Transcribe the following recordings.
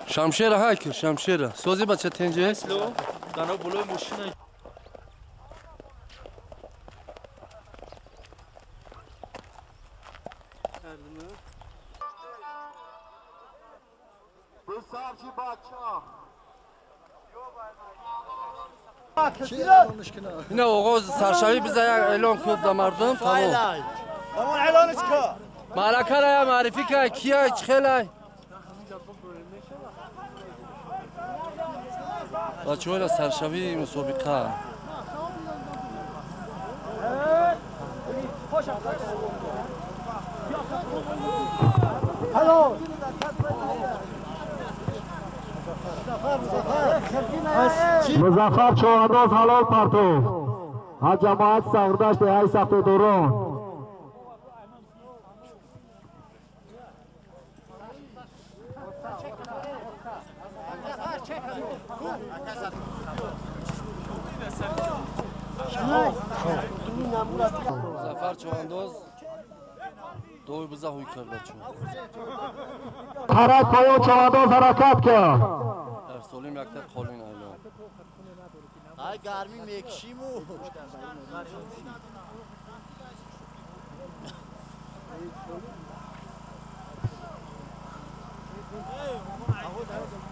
Шамшера ҳайкер, шамшера. Сози бача тенҷе? Дано булой мошина. Ина оғоз саршавӣ биза як эълон кунад ба мардум, тамом. Тамом эълониш ка. Маъракара я маърифӣ кай, кияй, чӣ хелай? Бачаҳоро саршавии мусобиқа. Музаффар Човандоз ҳалол партов. Аз ҷамоат Сағрдашт деҳаи Сафедорон. Музаффар Човандоз дои биза ҳуй кард бачаҳо. Қарат поён Човандоз ҳаракат кард. Дар солим якта қолин айлон. Ай гармӣ мекшиму.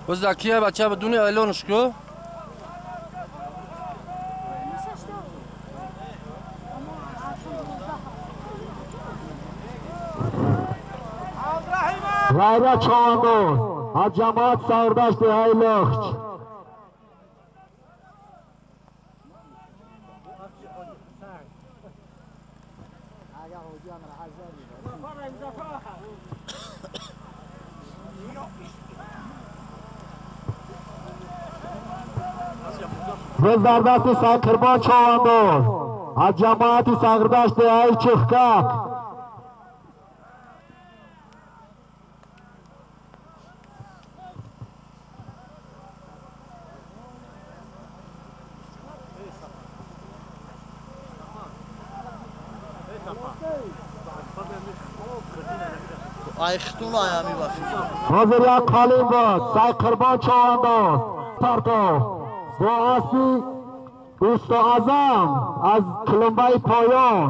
Биза кия бача бидуни эълонш ку? Ғайрат Човандоз аз ҷамоат Сағрдашт деҳаи Лӯхч. Biz дар дасти Сайқурбон Човандоз аз ҷамоати Сағрдашт деҳаи Чӯхкак. Ҳозир як қолин буд. Сайқурбон Човандоз партов бо аспи Устоазам аз кулумбаи поён.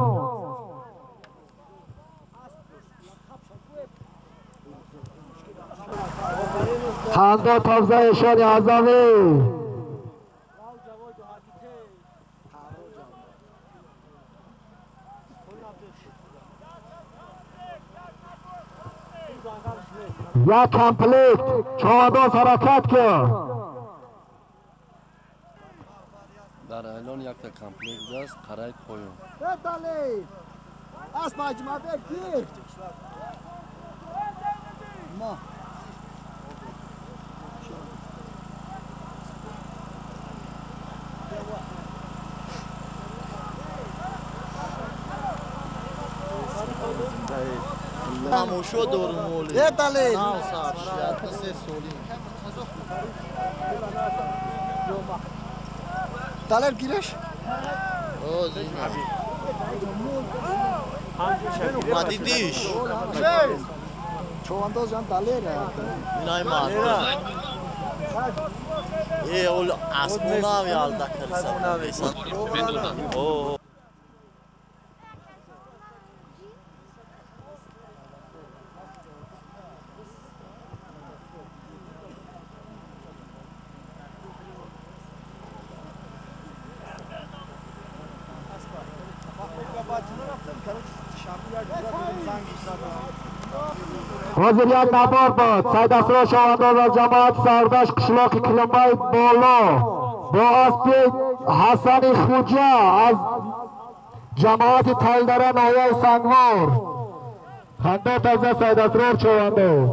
Ханда тоза эшони аъзамӣ. Як комплект Човандоз ҳаракат кард. Дар эълон якта комплект аст, қараи поён. Тамошо дорум оли. Нав саршият се соли. Далер гиреш? О, зина. Ма дидиш? Човандоз ҷан далер. Инай мард. Е, ол асмонави алда кирса. О. Ҳозир як набор буд. Сайдасро Човандоз аз ҷамоати Сағрдашт қишлоқи Кулумбаи боло бо аспи Ҳасани Хуҷа аз ҷамоати Талдара ноҳияи Сангвор. Ханда таза Сайдасрор Човандоз.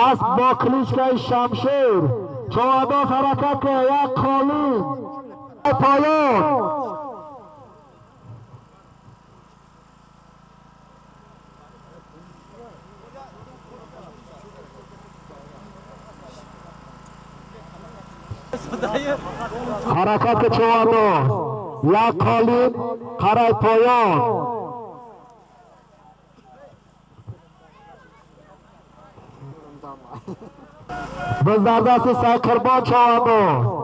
Асп бо кличкаи Шамшер. Човандоз ҳаракат кунад, як қолин. Поён. Ҳаракат чувандоз. Як қолин қарай поён. Biz дар дасти Сайқурбон чувандоз.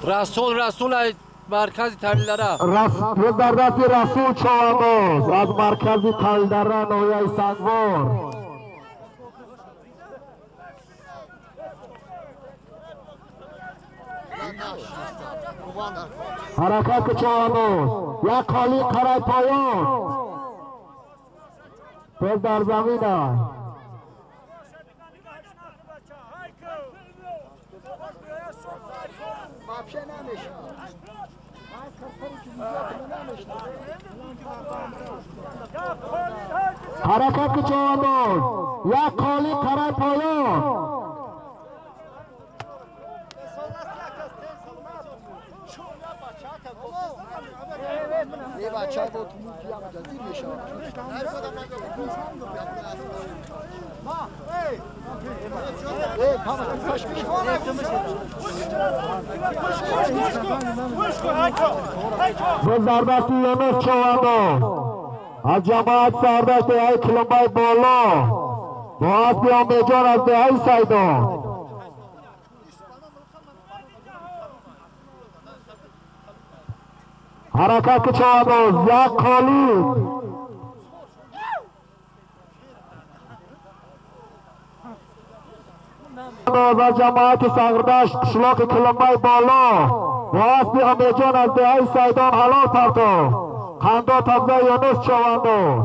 Расул, Расул аз маркази Талдара. Biz дар дасти Расул чувандоз аз маркази Талдара ноҳияи Сангвор. Ҳаракат чувандоз. Як қолин қарай поён. Biz дар замин аст. Ҳаракат чувандоз. Як қолин қарай поён. Biz дар дасти Юнус чувандоз аз ҷамоати Сардашт деҳаи Килумбай боло бо аспи Омеҷон аз деҳаи Сайдон. Ҳаракат чувандоз. Як қолин. Аз ҷамоати Сардашт қишлоқи Килумбай боло бо аспи Омеҷон аз деҳаи Сайдон ҳалол партофт. Қандо табза Юнус чувандоз.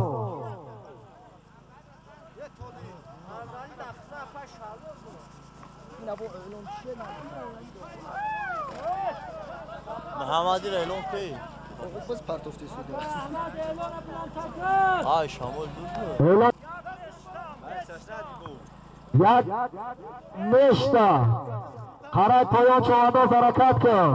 Муҳаммадиро эълон кӣ? Боз партофти суд. Ай, шамол дур. Як мешта. Қарай поён чувандоз ҳаракат кун.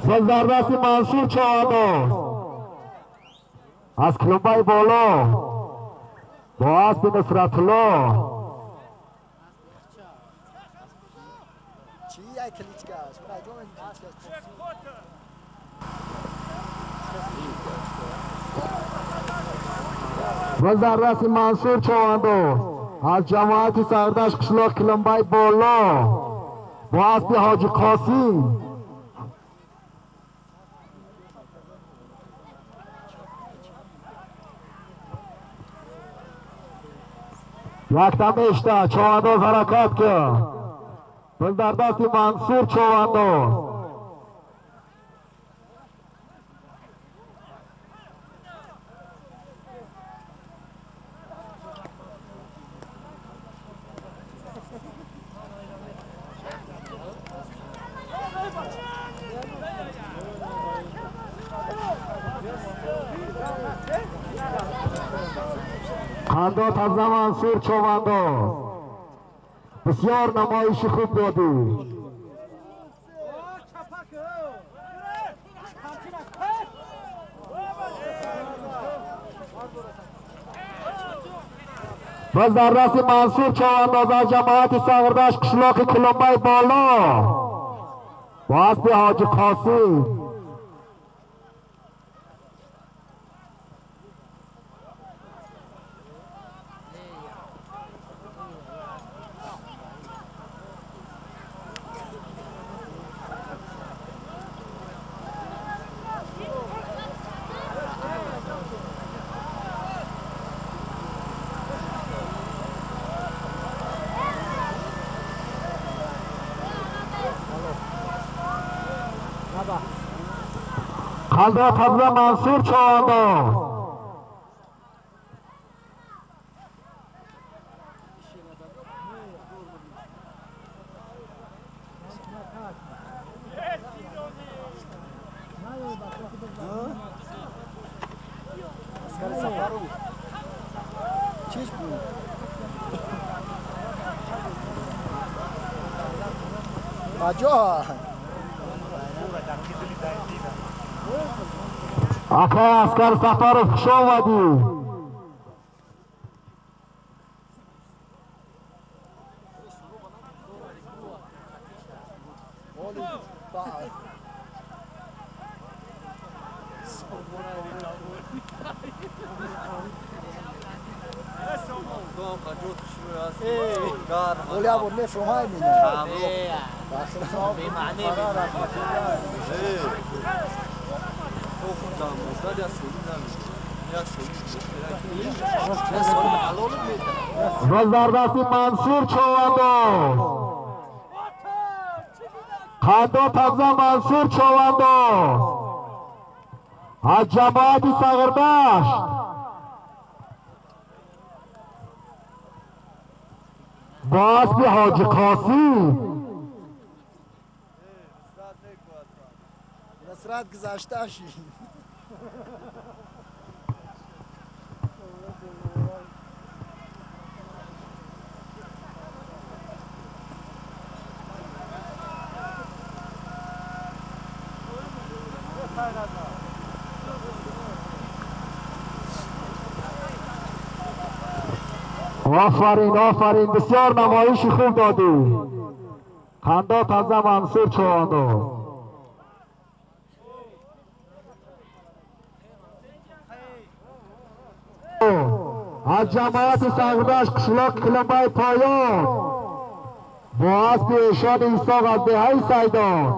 Biz дар дасти Мансур чувандоз аз Килумбай боло бо аспи Нусратулло. Biz дар дасти Мансур чувандоз аз ҷамоати Сардашт қишлоқ Килумбай боло бо аспи Ҳоҷи Қосим. Якта мешта чувандоз ҳаракат кун. Biz дар дасти Мансур чувандоз. Қандо табза Мансур чувандоз. Бисёр намоиши хуб додӣ. Biz дар дасти Мансур чувандоз аз ҷамоати Сағирдашт қишлоқи Килумбай боло бо аспи Ҳоҷи Қосим. خلدا تبزه منصور چوانداز. آقای عسکر سفارов خوش آمدی. زردستی منصور چوانداز. خندا تبزه منصور چوانداز از جماعت سغردشت. با اسب حاج قاسم نصرت گذشته. آفرین آفرین، بسیار نمایش خوب دادی. خندا تازه منصور چوانداز. از جماعت سغدش قشلاق کلمبای پایان با اسب ایشان ایساق از دهه سیدان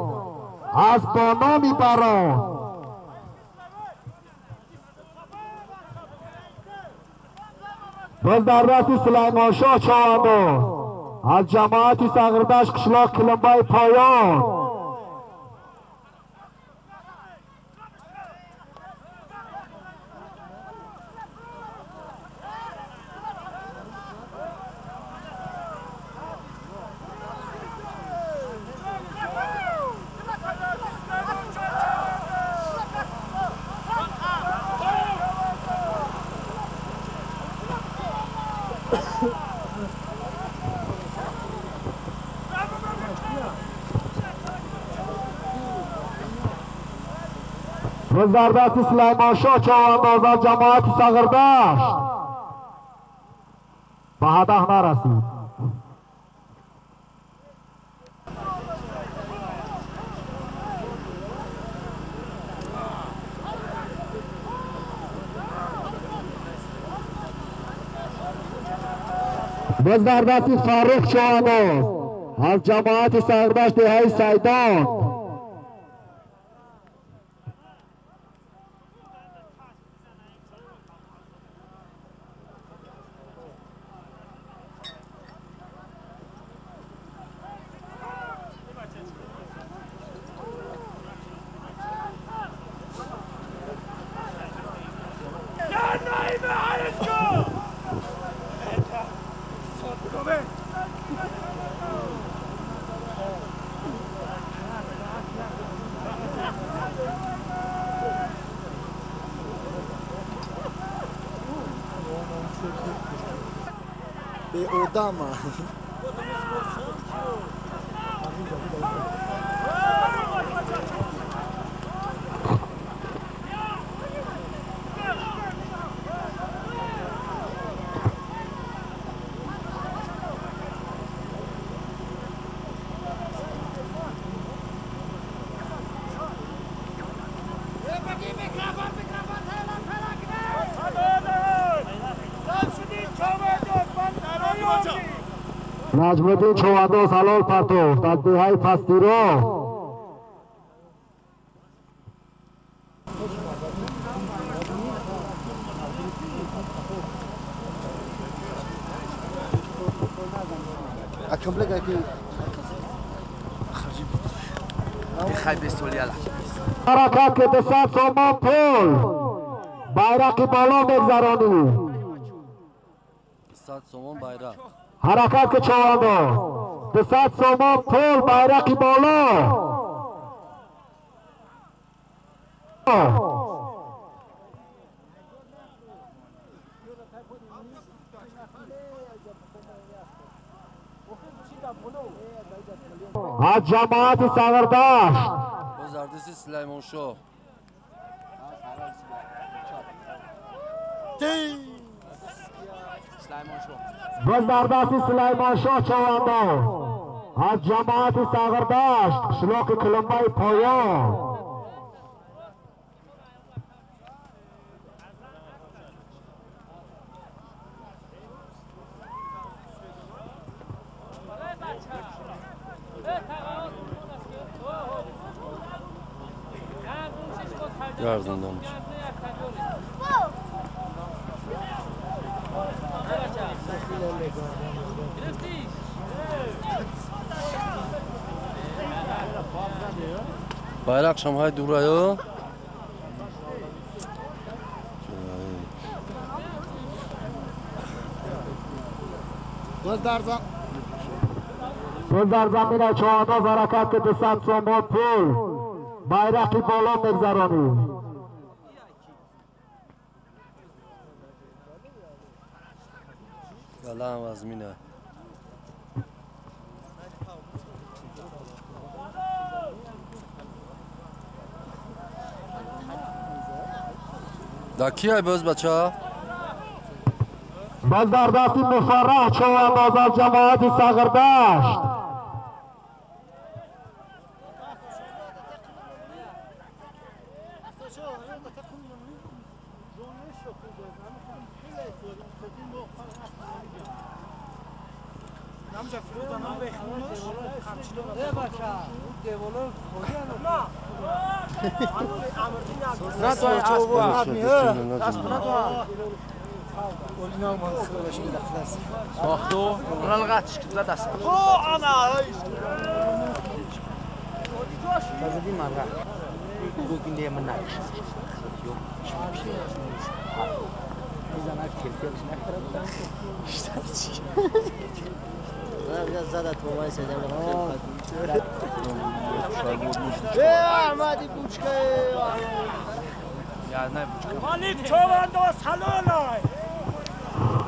از با نامی بران. باز در رأس سلیمان شاه چوانداز از جماعت سغردش قشلاق کلمبای پایان. زردست سلیمان شاه چوانداز از جماعت سغردشت به هدف نرسید. باز در دست فاروق چوانداز از جماعت سغردشت دهه سیدان. به آدم نجم‌الدین چوانداز حلال پرتوفت از دهه پستیرا. اکمل که خرجی خیلی بستولی. Ҳаракат ки 200 сомон пул байрақи боло мегзаронӣ. 200 сомон байрақ. Ҳаракат ки човандоз 200 сомон пул байрақи боло. Аз ҷамоати Сағирдашт боз дар дасти Сулаймоншоҳ. Боз дар дасти Сулаймоншоҳ човандоз аз ҷамоати Сағирдашт қишлоқи Кулумбаи поён. Гардондамш. Байрақ шамҳай дураю. Боз дар замина човандоз ҳаракат ки 200 сомон пул байрақи боло мегзаронӣ. Галам вазмина. Да кияй боз бача? Боз дар дасти Муфарраҳ човандоз аз ҷамоати Сағирдашт.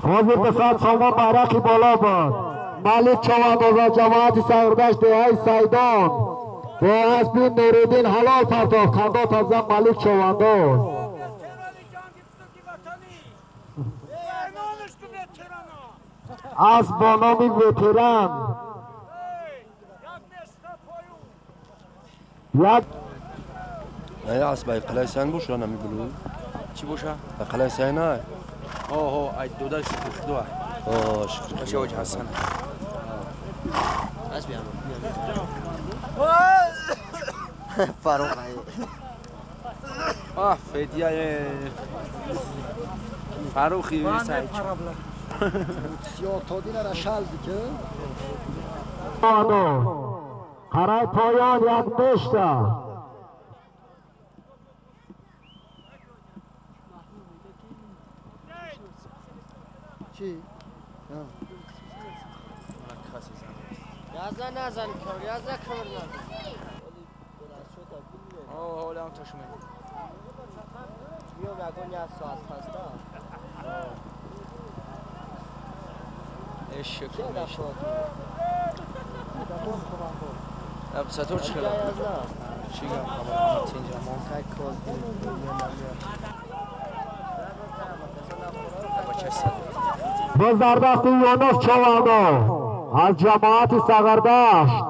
ҳозир 200 сомон байрақи боло буд. Малик човандоз аз ҷамоати Сағирдашт деҳаи Сайдон бо аспи Нуриддин ҳалол партофт. Қандо тазам Малик човандоз. Асп бо номи ветеран. Як асп ай қалаи сайн боша намибулу? Чӣ боша? Ай қалаи сайн ай? Оҳо, ай дода шукр худо. О, шукр. Бача оҷ Ҳасан. Фаруқ. А, Федия. Фарухи сай. Қарай поён як мешта. باز در دست یونس چوانو از جماعت سغردشت.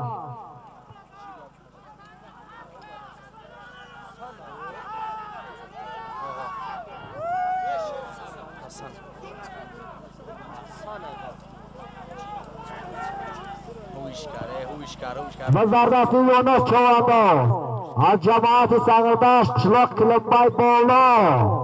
باز در دست یونس چوانو از جماعت سغردشت قشلاق کلمبای بالا.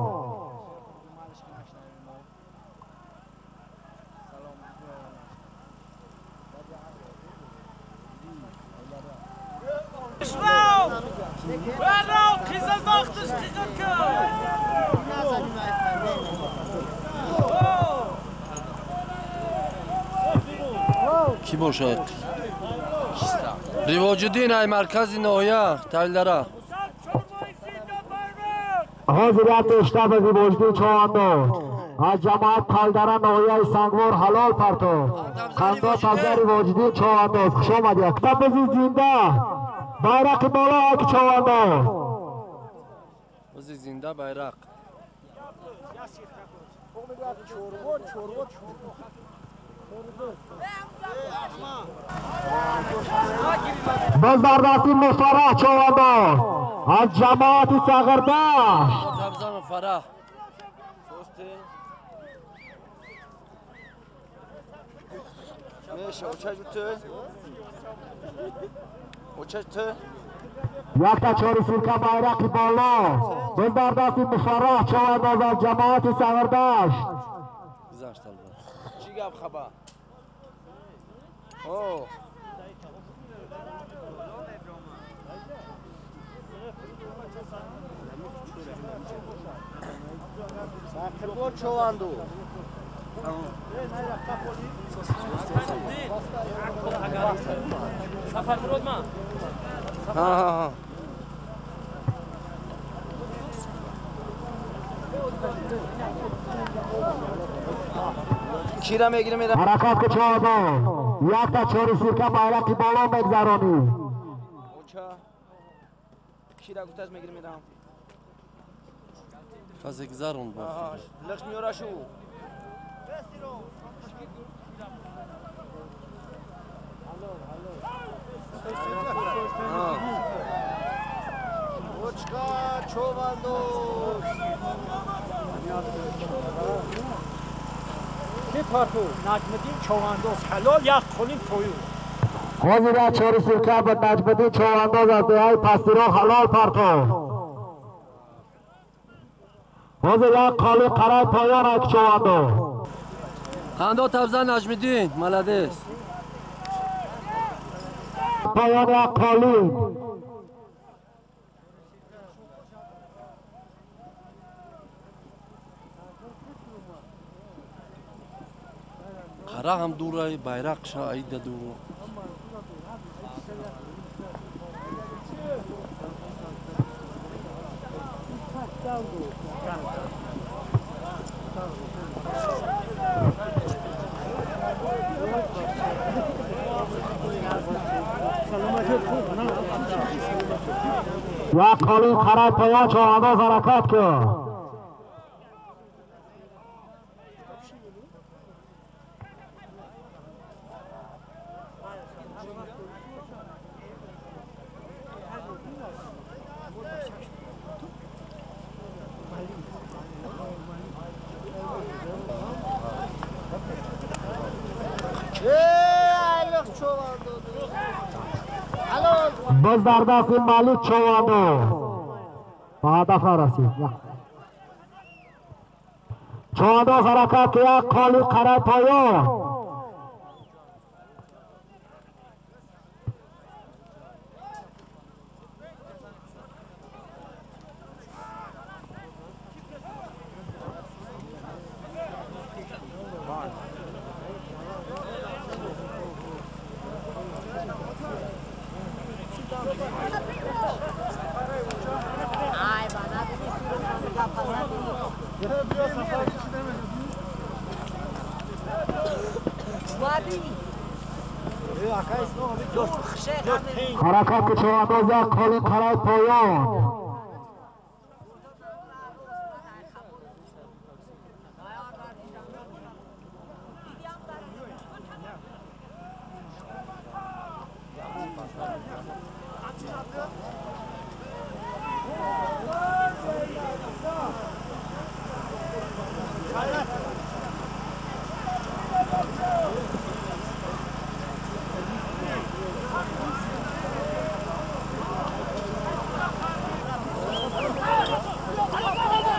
Ки бошад? Ривоҷиддин ай маркази ноҳия Талдара. Ҳозир як пештар Ривоҷиддин Човандоз аз ҷамоат Талдара ноҳияи Сангвор ҳалол партов. Қандо табза Ривоҷиддин Човандоз, хуш омадӣ. Табзи зинда, байрақи боло аки Човандоз. Бузи зинда байрақ. Боз дар дасти Муфараҳ Човандоз аз ҷамоати Сағирдашт. Табза Муфараҳ. Якта чори сирка байрақи боло. Боз дар дасти Муфараҳ Човандоз аз ҷамоати Сағирдашт. Гузашт албатта. Чӣ гап хабар? О. Сақирбор Човандоз. Ҳа. Кира мегирем? Ҳаракат ки Човандоз. Якта чори сирка байрақи боло мегзаронӣ. Оча. Кира гуфтаз мегирем мерам. Касе гузарон бо. Лахт меорашу. Очка Човандоз. Ки парту Наҷмиддин Човандоз ҳалол як қолин тою. Ҳозир як чори сирка ба Наҷмиддин Човандоз аз деҳаи Пастиро ҳалол партов. Ҳозир як қолин қарай поён аки Човандоз. Қандо табза Наҷмиддин, молодец. Поён як қолин. Қара ҳам дурай, байрақ ша аида дур. Як қолин қарай поён Човандоз ҳаракат кун. Боз дар дасти Малик Човандоз. Ба ҳадаф нарасид. Човандоз ҳаракат ки як қолин қарай поён. Ҳаракат ки Човандоз як қолин қарай поён.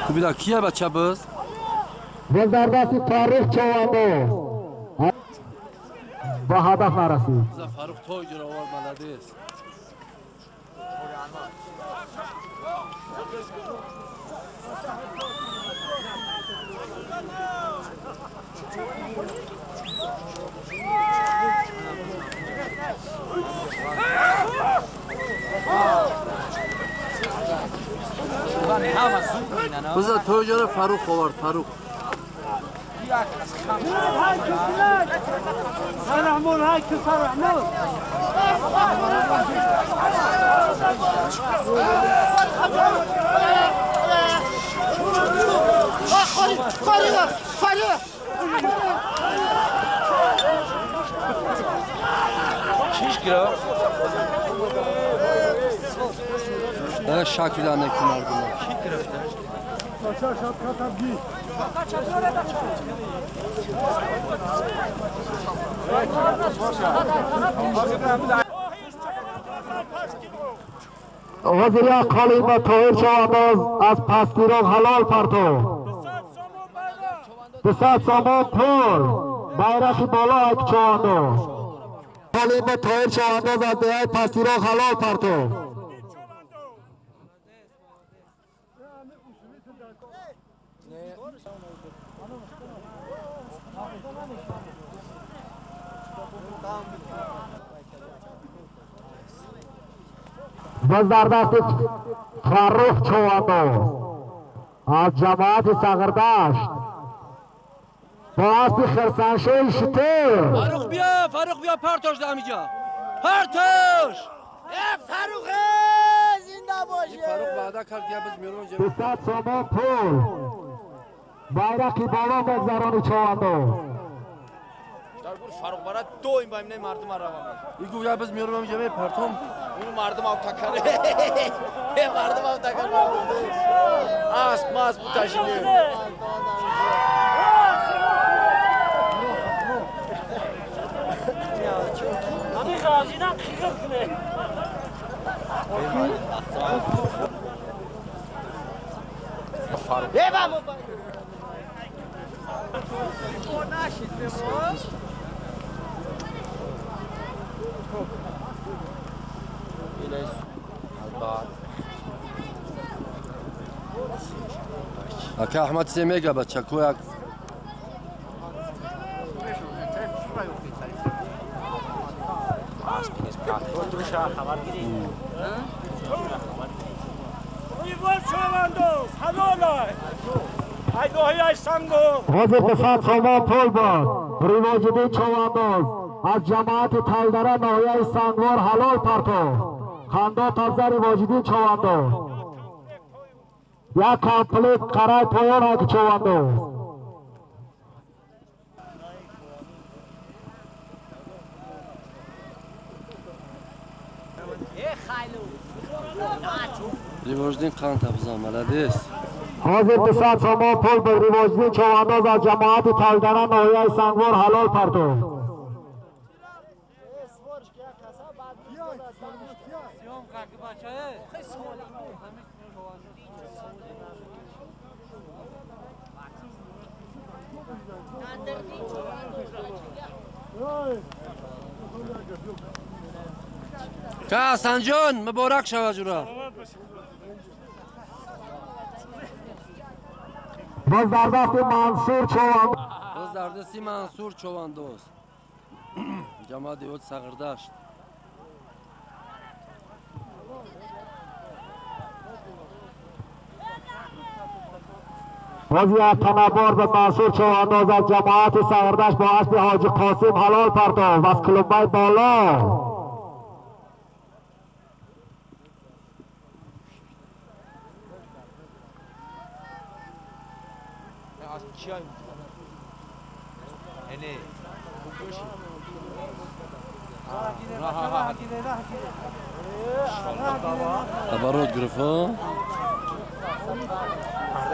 Кубида кия бача боз? Боз дар дасти Фаррух Човандоз. Ба ҳадаф нарасид. Фаррух той гир овард, молодец. بذار تو جاره فاروق آورد فاروق. چیش گرفت؟ داره شک میدن نکن مردم. کی گرفته؟ وزیر قالی با طاهر چوانداز از پسگیران حلال پرتو 200 سامان پول بیرق بالا یک چوانداز قالی با طاهر چوانداز از دهه پسگیران حلال پرتو. باز در دست فرخ چوانداز از جماعت سغردشت با اسب خرسنشوی شتر. فاروق بیا، فاروق بیا، پرتاش ده همینجا، پرتاش. فاروق زنده باشه. فاروق وعده کرد که بز میرون. 200 سامان پول بیرقی بالا مگذرانی چوانداز. فاروق برات دو این با این مردم را روان. ایگو یا بز میرون همینجا پرتم. اون مردم او تکر. مردم او تکر. اسب ماس بوتاشینه. اکه احمد سی میگه بچه کو یک حاضر 200 سامان پول بود رواجدین چوانداز از جماعت تلدره ناحیه سنگوار حلال پرتو خنده تازه رواجدین چوانداز یک کامپلیت قرار پایان هک چوانداز. رواجدین قند تبزان ملدیس. حاضر 200 سامان پول به رواجدین چوانداز از جماعت تلدره ناحیه سنگوار حلال پرتو. که حسن جان مبارک شود جورا. باز در دست منصور چوانداز. باز در دست منصور چوانداز جماعت دیوت سغردشت. باز یک تنبار به منصور چوانداز از جماعت سغردشت با اسب حاجی قاسم حلال پرتاز از کلمبای بالا. تبرد گرفت.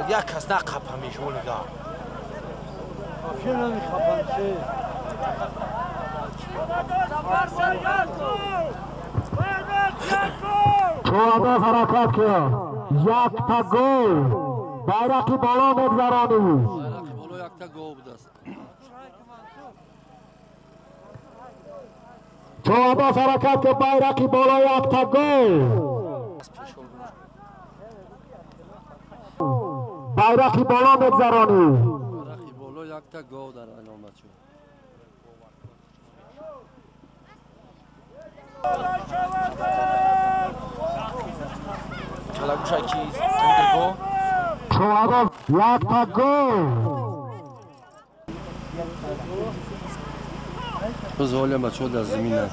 یک کس نه خپمیش اونگا. چوانداز حرکت کرد یک تا گل بیرقی بالا مگذرانی. بیرقی بالا یک تا گل بود است. چوانداز حرکت کرد بیرقی بالا یک تا گل. Байрақи боло мегзаронӣ. Байрақи боло якта гов дар аломатшо. Калагуша кист? Индирго? Човандоз якта гов. Боз ҳолиам бачаҳо дар заминанд.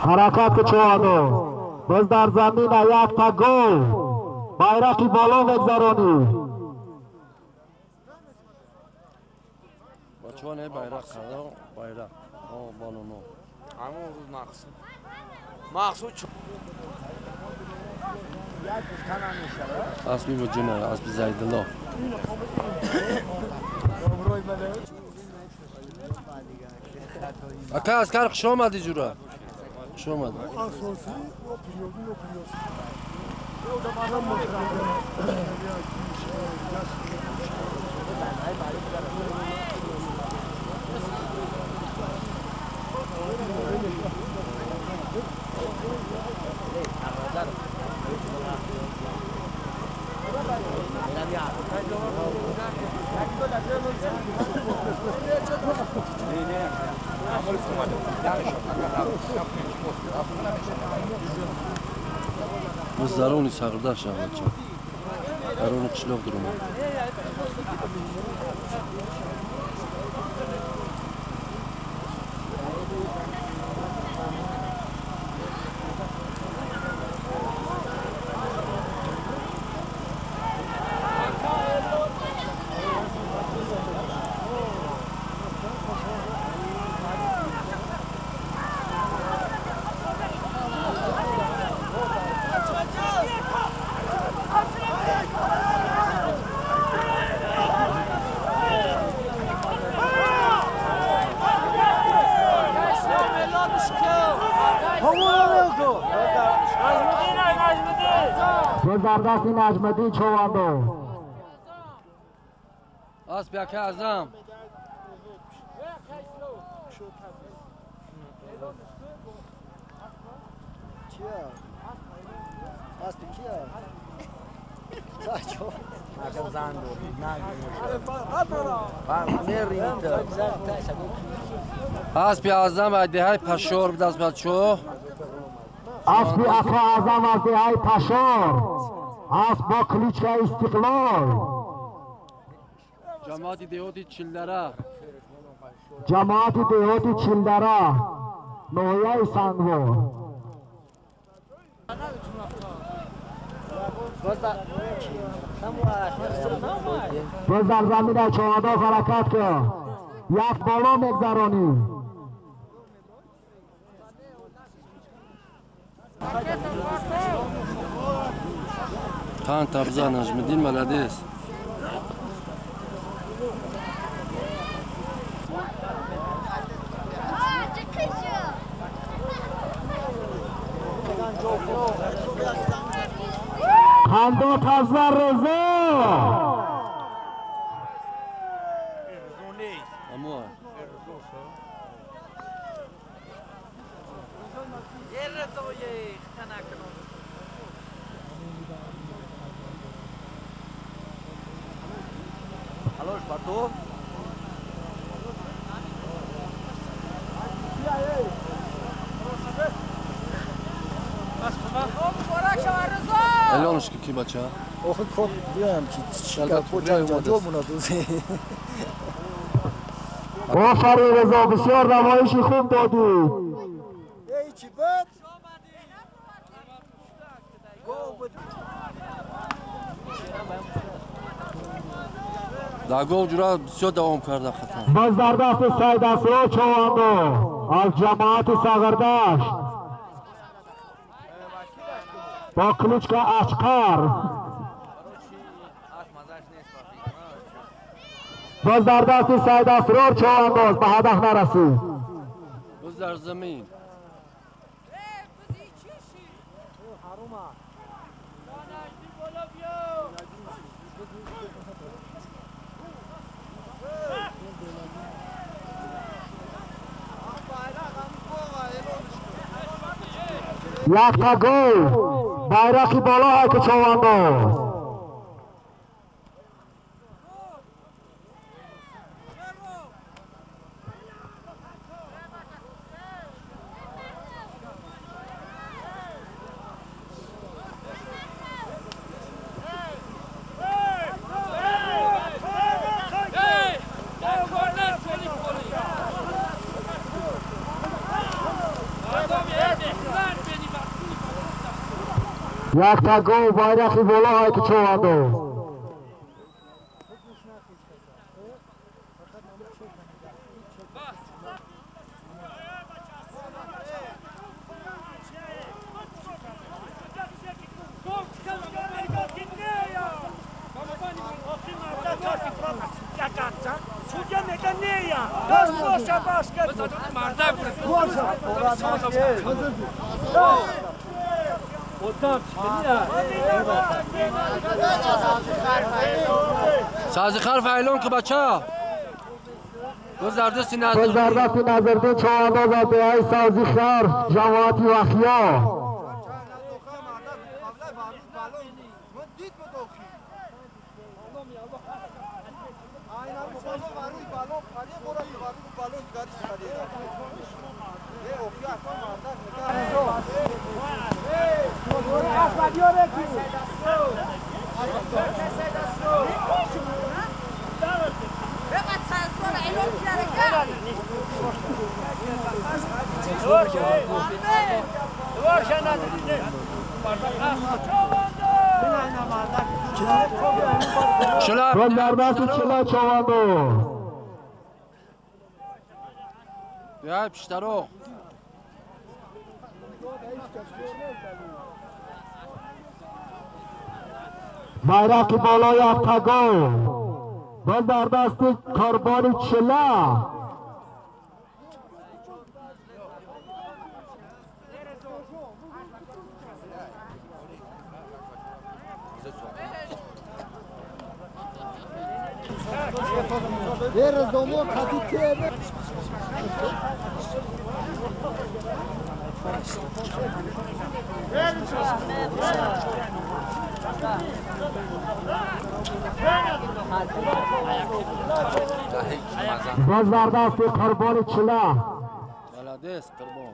Ҳаракат ку човандоз. Боз дар замина якта гов. Байрақи боло мегзаронӣ. Бачаҳо не байрақ карда, байрақ. О, болоно. Ҳамон рӯз мақсуд. Мақсуд Аспи буҷуна, аспи Зайдулло. Ака Аскар хуш омадӣ ҷура. Хуш омадӣ. Боз даруни Сағирдашт бача. Даруни қишлоқ дурума. در دست نجمدین چوباندو. اسب یکه اعظم. اسب اعظم از دهه پشور بود از بچه‌ها. اسب اعظم از دهه پشور. اسب با کلیچه استقلال. جماعت دهاتی چلدره. جماعت دهاتی چلدره ناحیه سنگوار. باز در زمین چهارده حرکت کن. یک بالا میگذرانی. Хан Табза Нажмиддин молодец. Хандо Табза Резо. Амуа. Элонушки ки бача? Охи код биёям ки чӣ ҷанҷол мунадузи. Офарин Резо, бисёр намоиши хуб додӣ. Эй чӣ бад? Дар гов ҷура бисёр давом карда хата. Боз дар дасти Саид Асро Човандо аз ҷамоати Сағирдашт бо кличка Ашқар. Боз дар дасти Саид Асрор Човандоз ба ҳадаф нарасид. Боз дар замин. Якта гол. Байрақи боло ҳайки Човандоз. Якта гов байрақи боло ҳайки човандоз. سازی خرف اعلان که بچه گذردستی نظر گذردستی نظردین چهارانداز از دههای سازی خرف جماعتی وخیا. گذردستی چلا چهارانداز. دههای پیشترو байрақи болои яктагов боз дар дасти қурбони чила. باز در دست قربان چلا. بلدست قربان.